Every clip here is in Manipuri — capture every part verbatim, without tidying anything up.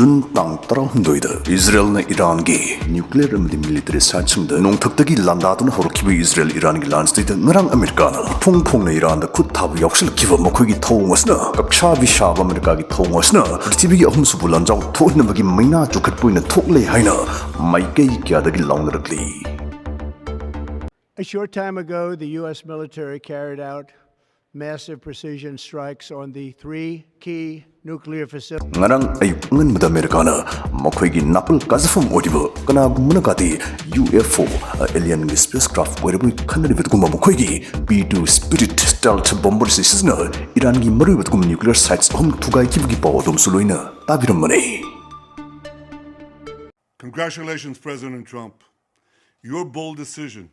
ꯖꯨꯟ ꯇꯥꯡ ꯇꯔꯥꯍꯨꯝꯗꯣꯏꯗ ꯏꯖꯔꯦꯜꯅ ꯏꯔꯥꯟꯒꯤ ꯅ꯭ꯌꯨꯀ꯭ꯂꯤꯌꯔ ꯑꯃꯗꯤ ꯃꯤꯂꯤꯇꯔꯤ ꯁꯥꯏꯠꯁꯤꯡꯗ ꯅꯣꯡꯊꯛꯇꯒꯤ ꯂꯥꯟꯗꯥꯗꯨꯅ ꯍꯧꯔꯛꯈꯤꯕ ꯏꯖꯔꯦꯜ ꯏꯔꯥꯟꯒꯤ ꯂꯥꯟꯁꯤꯗꯩꯗ ꯉꯔꯥꯡ ꯑꯃꯦꯔꯤꯀꯥꯅ ꯐꯣꯡ ꯐꯣꯡꯅ ꯏꯔꯥꯟꯗ ꯈꯨꯠ ꯊꯥꯕ ꯌꯥꯎꯁꯤꯜꯂꯛꯈꯤꯕ ꯃꯈꯣꯏꯒꯤ ꯊꯧꯑꯣꯡ ꯑꯁꯤꯅ, ꯀꯛꯁꯥꯕꯤ ꯁꯥꯕ ꯑꯃꯦꯔꯤꯀꯥꯒꯤ ꯊꯧꯑꯣꯡ ꯑꯁꯤꯅ ꯄ꯭ꯔꯤꯊꯤꯕꯤꯒꯤ ꯑꯍꯨꯝꯁꯨꯕ ꯂꯥꯟꯖꯥꯎ ꯊꯣꯛꯍꯟꯅꯕꯒꯤ ꯃꯩꯅꯥ ꯆꯨꯈꯠꯄ ꯑꯣꯏꯅ ꯊꯣꯛꯂꯦ ꯍꯥꯏꯅ ꯃꯥꯏꯀꯩ ꯀꯌꯥꯗꯒꯤ ꯂꯥꯎꯅꯔꯛꯂꯤ꯫ A short time ago, the U S military carried out massive precision strikes on the three key nuclear facilities. ꯉꯔꯥꯡ ꯑꯌꯨꯛ ꯑꯉꯟꯕꯗ ꯑꯃꯦꯔꯤꯀꯥꯅ ꯃꯈꯣꯏꯒꯤ ꯅꯥꯄꯜ ꯀꯥꯖꯐꯝ ꯑꯣꯏꯔꯤꯕ, ꯀꯅꯥꯒꯨꯝꯕꯅ ꯀꯥꯗꯤ U F O, ꯑꯦꯂꯤꯌꯟꯒꯤ space craft ꯑꯣꯏꯔꯕꯣꯏ ꯈꯟꯅꯔꯤꯕ ꯑꯗꯨꯒꯨꯝꯕ ꯃꯈꯣꯏꯒꯤ B two spirit stealth bomber ꯑꯁꯤ ꯁꯤꯖꯤꯟꯅ ꯏꯔꯥꯟꯒꯤ ꯃꯔꯨꯑꯣꯏꯕ ꯑꯗꯨꯒꯨꯝꯕ ꯅ꯭ꯌꯨꯀ꯭ꯂꯤꯌꯔ ꯁꯥꯏꯠꯁ ꯑꯍꯨꯝ ꯊꯨꯒꯥꯏꯈꯤꯕꯒꯤ ꯄꯥꯎ ꯑꯗꯨꯝꯁꯨ ꯂꯣꯏꯅ ꯇꯥꯕꯤꯔꯝꯕꯅꯤ꯫ Congratulations, President Trump. Your bold decision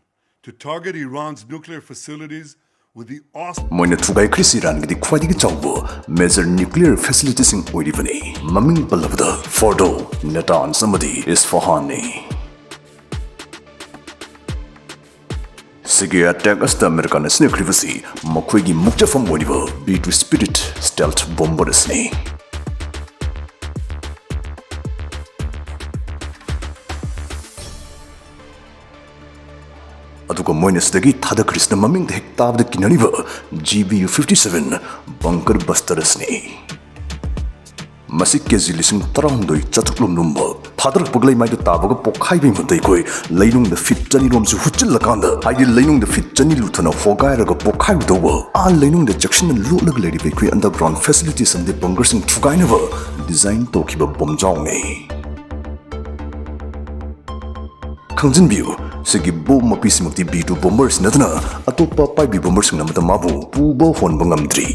to target Iran's nuclear facilities with the awesome ꯃꯣꯏꯅ ꯊꯨꯒꯥꯏꯈ꯭ꯔꯤꯁꯤ ꯏꯔꯥꯟꯒꯤꯗꯤ ꯈ꯭ꯋꯥꯏꯗꯒꯤ ꯆꯥꯎꯕ ꯃꯦꯖꯔ ꯅ꯭ꯌꯨꯀ꯭ꯂꯤꯌꯔ ꯐꯦꯁꯤꯂꯤꯇꯤꯁꯤꯡ ꯑꯣꯏꯔꯤꯕꯅꯤ꯫ ꯃꯃꯤꯡ ꯄꯜꯂꯕꯗ ꯐꯣꯔꯗꯣ, ꯅꯦꯇꯥꯟꯁ ꯑꯃꯗꯤ ꯏꯁꯐꯍꯥꯟꯅꯤ꯫ ꯁꯤꯒꯤ ꯑꯦꯇꯦꯛ ꯑꯁꯤꯗ ꯑꯃꯦꯔꯤꯀꯥꯅ ꯁꯤꯖꯤꯟꯅꯈ꯭ꯔꯤꯕꯁꯤ ꯃꯈꯣꯏꯒꯤ ꯃꯨꯛꯆꯐꯝ ꯑꯣꯏꯔꯤꯕ B two spirit stealth bomber ꯑꯁꯤꯅꯤ꯫ ꯑꯗꯨꯒ ꯃꯣꯏꯅ ꯁꯤꯗꯒꯤ ꯊꯥꯗꯈ꯭ꯔꯤꯁꯤꯅ ꯃꯃꯤꯡꯗ ꯍꯦꯛ ꯇꯥꯕꯗ ꯀꯤꯅꯔꯤꯕ G B U fifty seven bunker buster ꯑꯁꯤꯅꯤ꯫ ꯃꯁꯤ ꯀꯦ ꯖꯤ ꯂꯤꯁꯤꯡ ꯇꯔꯥꯍꯨꯝꯗꯣꯏ ꯆꯥꯇ꯭ꯔꯨꯛ ꯂꯣꯝ ꯂꯨꯝꯕ, ꯊꯥꯗꯔꯛꯄꯒ ꯂꯩꯃꯥꯏꯗ ꯇꯥꯕꯒ ꯄꯣꯛꯈꯥꯏꯕꯒꯤ ꯃꯍꯨꯠꯇ ꯑꯩꯈꯣꯏ ꯂꯩꯅꯨꯡꯗ ꯐꯤꯠ ꯆꯅꯤ ꯂꯣꯝꯁꯤ ꯍꯨꯠꯆꯤꯜꯂꯀꯥꯟꯗ, ꯍꯥꯏꯗꯤ ꯂꯩꯅꯨꯡꯗ ꯐꯤꯠ ꯆꯅꯤ ꯂꯨꯊꯅ ꯍꯣꯒꯥꯏꯔꯒ ꯄꯣꯛꯈꯥꯏꯒꯗꯧꯕ, ꯑꯥ ꯂꯩꯅꯨꯡꯗ ꯆꯦꯛꯁꯤꯟꯅ ꯂꯣꯠꯂꯒ ꯂꯩꯔꯤꯕ ꯑꯩꯈꯣꯏ ꯑꯟꯗꯔꯒ꯭ꯔꯥꯎꯟ ꯐꯦꯁꯤꯂꯤꯇꯤꯁ ꯑꯃꯗꯤ ꯕꯪꯀꯔꯁꯤꯡ ꯊꯨꯒꯥꯏꯅꯕ ꯗꯤꯖꯥꯏꯟ ꯇꯧꯈꯤꯕ ꯕꯣꯝꯖꯥꯎꯅꯤ꯫ ꯈꯪꯖꯤꯟꯕꯤꯌꯨ, ꯁꯤꯒꯤ ꯕꯣꯝ ꯃꯄꯤꯁꯤꯃꯛꯇꯤ ꯕꯤ ꯇꯨ ꯕꯣꯝꯕꯔꯁꯤ ꯅꯠꯇꯅ ꯑꯇꯣꯞꯄ ꯄꯥꯏꯕꯤ ꯕꯣꯝꯕꯔꯁꯤꯡꯅ ꯑꯃꯠꯇ ꯃꯥꯕꯨ ꯄꯨꯕ ꯍꯣꯟꯕ ꯉꯝꯗ꯭ꯔꯤ꯫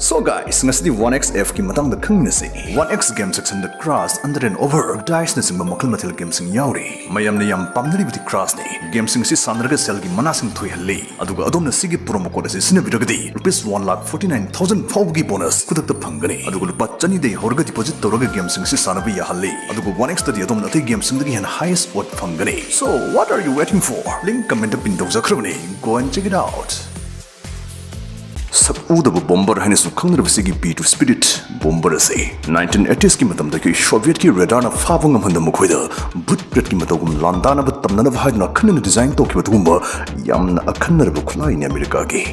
So guys, ꯉꯁꯤꯗꯤ ꯋꯥꯟ ꯑꯦꯛꯁ ꯑꯦꯐꯀꯤ ꯃꯇꯥꯡꯗ ꯈꯪꯃꯤꯟꯅꯁꯤ꯫ ꯋꯥꯟ ꯑꯦꯛꯁ ꯒꯦꯝ ꯁꯦꯛꯁꯟꯗ ꯀ꯭ꯔꯥꯁ, ꯑꯟꯗꯔ ꯑꯦꯟ ꯑꯣꯚꯔ, ꯗꯥꯏꯁꯅꯆꯤꯡꯕ ꯃꯈꯜ ꯃꯊꯦꯜ ꯒꯦꯝꯁꯤꯡ ꯌꯥꯎꯔꯤ꯫ ꯃꯌꯥꯝꯅ ꯌꯥꯝ ꯄꯥꯝꯅꯔꯤꯕꯗꯤ ꯀ꯭ꯔꯥꯁꯅꯤ꯫ ꯒꯦꯝꯁꯤꯡ ꯑꯁꯤ ꯁꯥꯟꯅꯔꯒ ꯁꯦꯜꯒꯤ ꯃꯅꯥꯁꯤꯡ ꯊꯣꯏꯍꯜꯂꯤ꯫ ꯑꯗꯨꯒ ꯑꯗꯣꯝꯅ ꯁꯤꯒꯤ ꯄ꯭ꯔꯣꯃꯣ ꯀꯣꯗ ꯑꯁꯤ ꯁꯤꯖꯤꯟꯅꯕꯤꯔꯒꯗꯤ rupees one lakh forty nine thousand ꯐꯥꯎꯕꯒꯤ ꯕꯣꯅꯁ ꯈꯨꯗꯛꯇ ꯐꯪꯒꯅꯤ꯫ ꯑꯗꯨꯒ ꯂꯨꯄꯥ ꯆꯅꯤꯗꯒꯤ ꯍꯧꯔꯒ ꯗꯤꯄꯣꯖꯤꯠ ꯇꯧꯔꯒ ꯒꯦꯝꯁꯤꯡ ꯑꯁꯤ ꯁꯥꯟꯅꯕ ꯌꯥꯍꯜꯂꯤ꯫ ꯑꯗꯨꯒ ꯋꯥꯟ ꯑꯦꯛꯁꯇꯗꯤ ꯑꯗꯣꯝꯅ ꯑꯇꯩ ꯒꯦꯝꯁꯤꯡꯗꯒꯤ ꯍꯦꯟꯅ ꯍꯥꯏꯌꯦꯁ ꯑꯣꯗ ꯐꯪꯒꯅꯤ꯫ So what are you waiting for? Link ꯀꯃꯦꯟꯇ ꯄꯤꯟ ꯇꯧꯖꯈ꯭ꯔꯕꯅꯤ꯫ Go and check it out. ꯁꯛ ꯎꯗꯕ ꯕꯣꯝꯕꯔ ꯍꯥꯏꯅꯁꯨ ꯈꯪꯅꯔꯕ ꯁꯤꯒꯤ ꯕꯤ ꯇꯨ ꯁ꯭ꯄꯤꯔꯤꯠ ꯕꯣꯝꯕꯔ ꯑꯁꯤ ꯅꯥꯏꯟꯇꯤꯟ ꯑꯩꯠꯇꯤꯁꯀꯤ ꯃꯇꯝꯗꯒꯤ ꯁꯣꯚꯤꯌꯦꯠꯀꯤ ꯔꯦꯗꯥꯔꯅ ꯐꯥꯕ ꯉꯝꯍꯟꯗ ꯃꯈꯣꯏꯗ ꯚꯨꯠ ꯄ꯭ꯔꯦꯠꯀꯤ ꯃꯇꯧꯒꯨꯝ ꯂꯥꯟꯗꯥꯅꯕ ꯇꯝꯅꯅꯕ ꯍꯥꯏꯗꯨꯅ ꯑꯈꯟꯅꯅ ꯗꯤꯖꯥꯏꯟ ꯇꯧꯈꯤꯕ ꯑꯗꯨꯒꯨꯝꯕ ꯌꯥꯝꯅ ꯑꯈꯟꯅꯔꯕ ꯈꯨꯠꯂꯥꯏꯅꯤ ꯑꯃꯦꯔꯤꯀꯥꯒꯤ꯫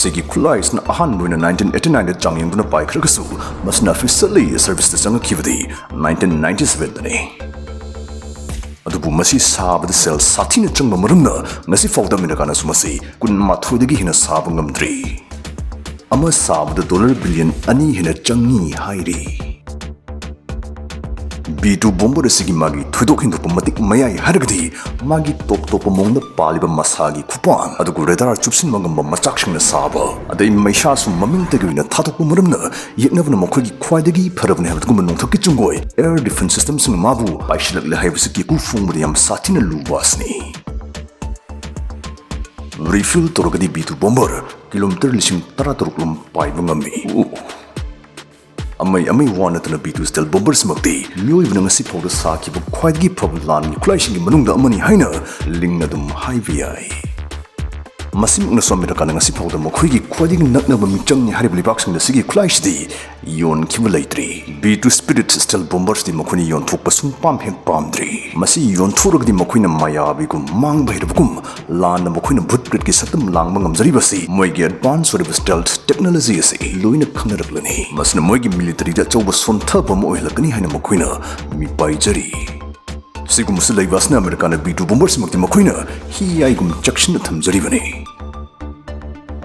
ꯁꯤꯒꯤ ꯈꯨꯠꯂꯥꯏ ꯑꯁꯤꯅ ꯑꯍꯥꯟꯕ ꯑꯣꯏꯅ ꯅꯥꯏꯟꯇꯤꯟ ꯑꯩꯠꯇꯤ ꯅꯥꯏꯟꯗ ꯆꯥꯡꯌꯦꯡꯗꯨꯅ ꯄꯥꯏꯈ꯭ꯔꯒꯁꯨ, ꯃꯁꯤꯅ ꯑꯣꯐꯤꯁꯤꯌꯦꯜꯂꯤ ꯁꯔꯚꯤꯁꯇ ꯆꯪꯉꯛꯈꯤꯕꯗꯤ ꯅꯥꯏꯟꯇꯤꯟ ꯅꯥꯏꯟꯇꯤ ꯁꯚꯦꯟꯗꯅꯤ꯫ ꯑꯗꯨꯕꯨ ꯃꯁꯤ ꯁꯥꯕꯗ ꯁꯦꯜ ꯁꯥꯊꯤꯅ ꯆꯪꯕ ꯃꯔꯝꯅ ꯉꯁꯤ ꯐꯥꯎꯗ ꯑꯃꯦꯔꯤꯀꯥꯅꯁꯨ ꯃꯁꯤ ꯀꯨꯟꯃꯥꯊꯣꯏꯗꯒꯤ ꯍꯦꯟꯅ ꯁꯥꯕ ꯉꯝꯗ꯭ꯔꯤ꯫ ꯑꯃ ꯁꯥꯕꯗ ꯗꯣꯂꯔ ꯕꯤꯂꯤꯌꯟ ꯑꯅꯤ ꯍꯦꯟꯅ ꯆꯪꯉꯤ ꯍꯥꯏꯔꯤ꯫ ꯕꯤ ꯇꯨ ꯕꯣꯝꯕꯔ ꯑꯁꯤꯒꯤ ꯃꯥꯒꯤ ꯊꯣꯏꯗꯣꯛ ꯍꯦꯟꯗꯣꯛꯄ ꯃꯇꯤꯛ ꯃꯌꯥꯏ ꯍꯥꯏꯔꯒꯗꯤ ꯃꯥꯒꯤ ꯇꯣꯞ ꯇꯣꯞꯄ ꯃꯑꯣꯡꯗ ꯄꯥꯜꯂꯤꯕ ꯃꯁꯥꯒꯤ ꯈꯨꯄꯥꯟ, ꯑꯗꯨꯒ ꯔꯦꯗꯥꯔ ꯆꯨꯞꯁꯤꯟꯕ ꯉꯝꯕ ꯃꯆꯥꯛꯁꯤꯡꯅ ꯁꯥꯕ, ꯑꯗꯩ ꯃꯩꯁꯥꯁꯨ ꯃꯃꯤꯡꯇꯒꯤ ꯑꯣꯏꯅ ꯊꯥꯗꯣꯛꯄ ꯃꯔꯝꯅ ꯌꯦꯛꯅꯕꯅ ꯃꯈꯣꯏꯒꯤ ꯈ꯭ꯋꯥꯏꯗꯒꯤ ꯐꯔꯕꯅꯤ ꯍꯥꯏꯕꯗꯨꯒꯨꯝꯕ ꯅꯣꯡꯊꯛꯀꯤ ꯆꯨꯡꯒꯣꯏ, ꯑꯦꯌꯔ ꯗꯤꯐꯦꯟꯁ ꯁꯤꯁꯇꯦꯝꯁꯤꯡꯅ ꯃꯥꯕꯨ ꯄꯥꯏꯁꯤꯜꯂꯛꯂꯦ ꯍꯥꯏꯕꯁꯤ ꯀꯦꯀꯨ ꯐꯣꯡꯕꯗ ꯌꯥꯝ ꯁꯥꯊꯤꯅ ꯂꯨꯕ ꯑꯁꯤꯅꯤ꯫ ꯔꯤꯐꯤꯜ ꯇꯧꯔꯒꯗꯤ ꯕꯤ ꯇꯨ ꯕꯣꯝꯕꯔ ꯀꯤꯂꯣꯃꯤꯇꯔ ꯂꯤꯁꯤꯡ ꯇꯔꯥꯇꯔꯨꯛ ꯂꯣꯝ ꯄꯥꯏꯕ ꯉꯝꯃꯤ꯫ ꯑꯃꯩ ꯑꯃꯩ ꯋꯥ ꯅꯠꯇꯅ ꯕꯤ ꯇꯨ ꯁ꯭ꯇꯦꯜ ꯕꯣꯝꯕꯔꯁꯤꯃꯛꯇꯤ ꯃꯤꯑꯣꯏꯕꯅ ꯉꯁꯤ ꯐꯥꯎꯗ ꯁꯥꯈꯤꯕ ꯈ꯭ꯋꯥꯏꯗꯒꯤ ꯐꯕ ꯂꯥꯟꯒꯤ ꯈꯨꯠꯂꯥꯏꯁꯤꯡꯒꯤ ꯃꯅꯨꯡꯗ ꯑꯃꯅꯤ ꯍꯥꯏꯅ ꯂꯤꯡꯅ ꯑꯗꯨꯝ ꯍꯥꯏꯕ ꯌꯥꯏ꯫ ꯃꯁꯤꯃꯛꯅꯁꯨ ꯑꯃꯦꯔꯤꯀꯥꯅ ꯉꯁꯤ ꯐꯥꯎꯗ ꯃꯈꯣꯏꯒꯤ ꯈ꯭ꯋꯥꯏꯗꯒꯤ ꯅꯛꯅꯕ ꯃꯤꯆꯪꯅꯤ ꯍꯥꯏꯔꯤꯕ ꯂꯩꯕꯥꯛꯁꯤꯡꯗ ꯁꯤꯒꯤ ꯈꯨꯠꯂꯥꯏꯁꯤꯗꯤ ꯌꯣꯟꯈꯤꯕ ꯂꯩꯇ꯭ꯔꯤ꯫ ꯕꯤ ꯇꯨ ꯁ꯭ꯄꯤꯔꯤꯠ ꯁ꯭ꯇꯦꯜ ꯕꯣꯝꯕꯔꯁꯤꯗꯤ ꯃꯈꯣꯏꯅ ꯌꯣꯟꯊꯣꯛꯄ ꯁꯨꯡꯄꯥꯝ ꯍꯦꯛ ꯄꯥꯝꯗ꯭ꯔꯤ꯫ ꯃꯁꯤ ꯌꯣꯟꯊꯣꯛꯂꯒꯗꯤ ꯃꯈꯣꯏꯅ ꯃꯌꯥꯕꯤꯒꯨꯝ ꯃꯥꯡꯕ ꯍꯩꯔꯕꯒꯨꯝ ꯂꯥꯟꯅ ꯃꯈꯣꯏꯅ ꯚꯨꯠ ꯄ꯭ꯔꯦꯠꯀꯤ ꯁꯛꯇꯝ ꯂꯥꯡꯕ ꯉꯝꯖꯔꯤꯕꯁꯤ ꯃꯣꯏꯒꯤ ꯑꯦꯗꯚꯥꯟꯁ ꯑꯣꯏꯔꯤꯕ ꯁ꯭ꯇꯦꯜꯊ ꯇꯦꯛꯅꯣꯂꯣꯖꯤ ꯑꯁꯤ ꯂꯣꯏꯅ ꯈꯪꯅꯔꯛꯂꯅꯤ꯫ ꯃꯁꯤꯅ ꯃꯣꯏꯒꯤ ꯃꯤꯂꯤꯇꯔꯤꯗ ꯑꯆꯧꯕ ꯁꯣꯟꯊꯕ ꯑꯃ ꯑꯣꯏꯍꯜꯂꯛꯀꯅꯤ ꯍꯥꯏꯅ ꯃꯈꯣꯏꯅ ꯃꯤꯄꯥꯏꯖꯔꯤ꯫ ꯁꯤꯒꯨꯝꯕꯁꯨ ꯂꯩꯕ ꯑꯁꯤꯅ ꯑꯃꯦꯔꯤꯀꯥꯅ ꯕꯤ ꯇꯨ ꯕꯣꯝꯕꯔꯁꯤꯃꯛꯇꯤ ꯃꯈꯣꯏꯅ ꯍꯤ ꯌꯥꯏꯒꯨꯝ ꯆꯦꯛꯁꯤꯟꯅ ꯊꯝꯖꯔꯤꯕꯅꯤ꯫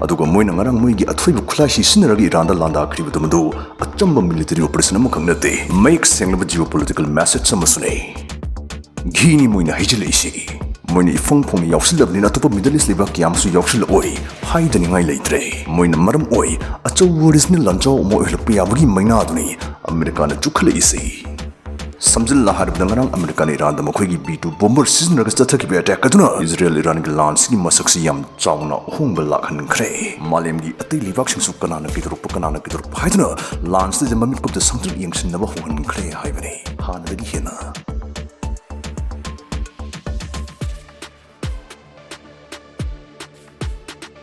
ꯑꯗꯨꯒ ꯃꯣꯏꯅ ꯉꯔꯥꯡ ꯃꯣꯏꯒꯤ ꯑꯊꯣꯏꯕ ꯈꯨꯠꯂꯥꯏꯁꯤ ꯁꯤꯖꯤꯟꯅꯔꯒ ꯏꯔꯥꯟꯗ ꯂꯥꯟꯗꯥꯈ꯭ꯔꯤꯕꯗꯨ ꯃꯗꯨ ꯑꯆꯝꯕ ꯃꯤꯂꯤꯇꯔꯤ ꯑꯣꯄꯔꯦꯁꯟ ꯑꯃꯈꯛ ꯅꯠꯇꯦ, ꯃꯌꯦꯛ ꯁꯦꯡꯂꯕ ꯖꯤꯑꯣ ꯄꯣꯂꯤꯇꯤꯀꯦꯜ ꯃꯦꯁꯦꯖ ꯑꯃꯁꯨꯅꯤ꯫ ꯘꯤꯅꯤ ꯃꯣꯏꯅ ꯍꯩꯖꯤꯜꯂꯛꯏꯁꯤ꯫ ꯃꯣꯏꯅ ꯏꯐꯪ ꯐꯪꯅ ꯌꯥꯎꯁꯤꯜꯂꯕꯅꯤꯅ ꯑꯇꯣꯞꯄ ꯃꯤꯗꯜ ꯏꯁ ꯂꯩꯕꯥꯛ ꯀꯌꯥ ꯑꯃꯁꯨ ꯌꯥꯎꯁꯤꯜꯂꯛꯑꯣꯏ ꯍꯥꯏꯗꯅꯤꯡꯉꯥꯏ ꯂꯩꯇ꯭ꯔꯦ꯫ ꯃꯣꯏꯅ ꯃꯔꯝ ꯑꯣꯏ ꯑꯆꯧꯕ ꯔꯤꯖꯅꯦꯜ ꯂꯥꯟꯖꯥꯎ ꯑꯃ ꯑꯣꯏꯍꯜꯂꯛꯄ ꯌꯥꯕꯒꯤ ꯃꯩꯅꯥꯗꯨꯅꯤ ꯑꯃꯦꯔꯤꯀꯥꯅ ꯆꯨꯈꯠꯂꯛꯏꯁꯤ꯫ ꯁꯝꯖꯤꯜꯂ ꯍꯥꯏꯔꯕꯗ, ꯉꯔꯥꯡ ꯑꯃꯦꯔꯤꯀꯥꯅ ꯏꯔꯥꯟꯗ ꯃꯈꯣꯏꯒꯤ ꯕꯤ ꯇꯨ ꯕꯣꯝꯕꯔ ꯁꯤꯖꯤꯟꯅꯔꯒ ꯆꯠꯊꯈꯤꯕ ꯑꯦꯇꯦꯛ ꯑꯗꯨꯅ ꯏꯖꯔꯦꯜ ꯏꯔꯥꯟꯒꯤ ꯂꯥꯟꯁꯤꯒꯤ ꯃꯁꯛꯁꯤ ꯌꯥꯝ ꯆꯥꯎꯅ ꯑꯍꯣꯡꯕ ꯂꯥꯛꯍꯟꯈ꯭ꯔꯦ꯫ ꯃꯥꯂꯦꯝꯒꯤ ꯑꯇꯩ ꯂꯩꯕꯥꯛꯁꯤꯡꯁꯨ ꯀꯅꯥꯅ ꯀꯩꯗꯧꯔꯛꯄ, ꯀꯅꯥꯅ ꯀꯩꯗꯧꯔꯛꯄ ꯍꯥꯏꯗꯨꯅ ꯂꯥꯟꯁꯤꯗ ꯃꯃꯤꯠ ꯀꯨꯞꯇ ꯁꯪꯇ꯭ꯔꯤꯛ ꯌꯦꯡꯁꯤꯟꯅꯕ ꯍꯧꯍꯟꯈ꯭ꯔꯦ ꯍꯥꯏꯕꯅꯤ꯫ ꯍꯥꯟꯅꯗꯒꯤ ꯍꯦꯟꯅ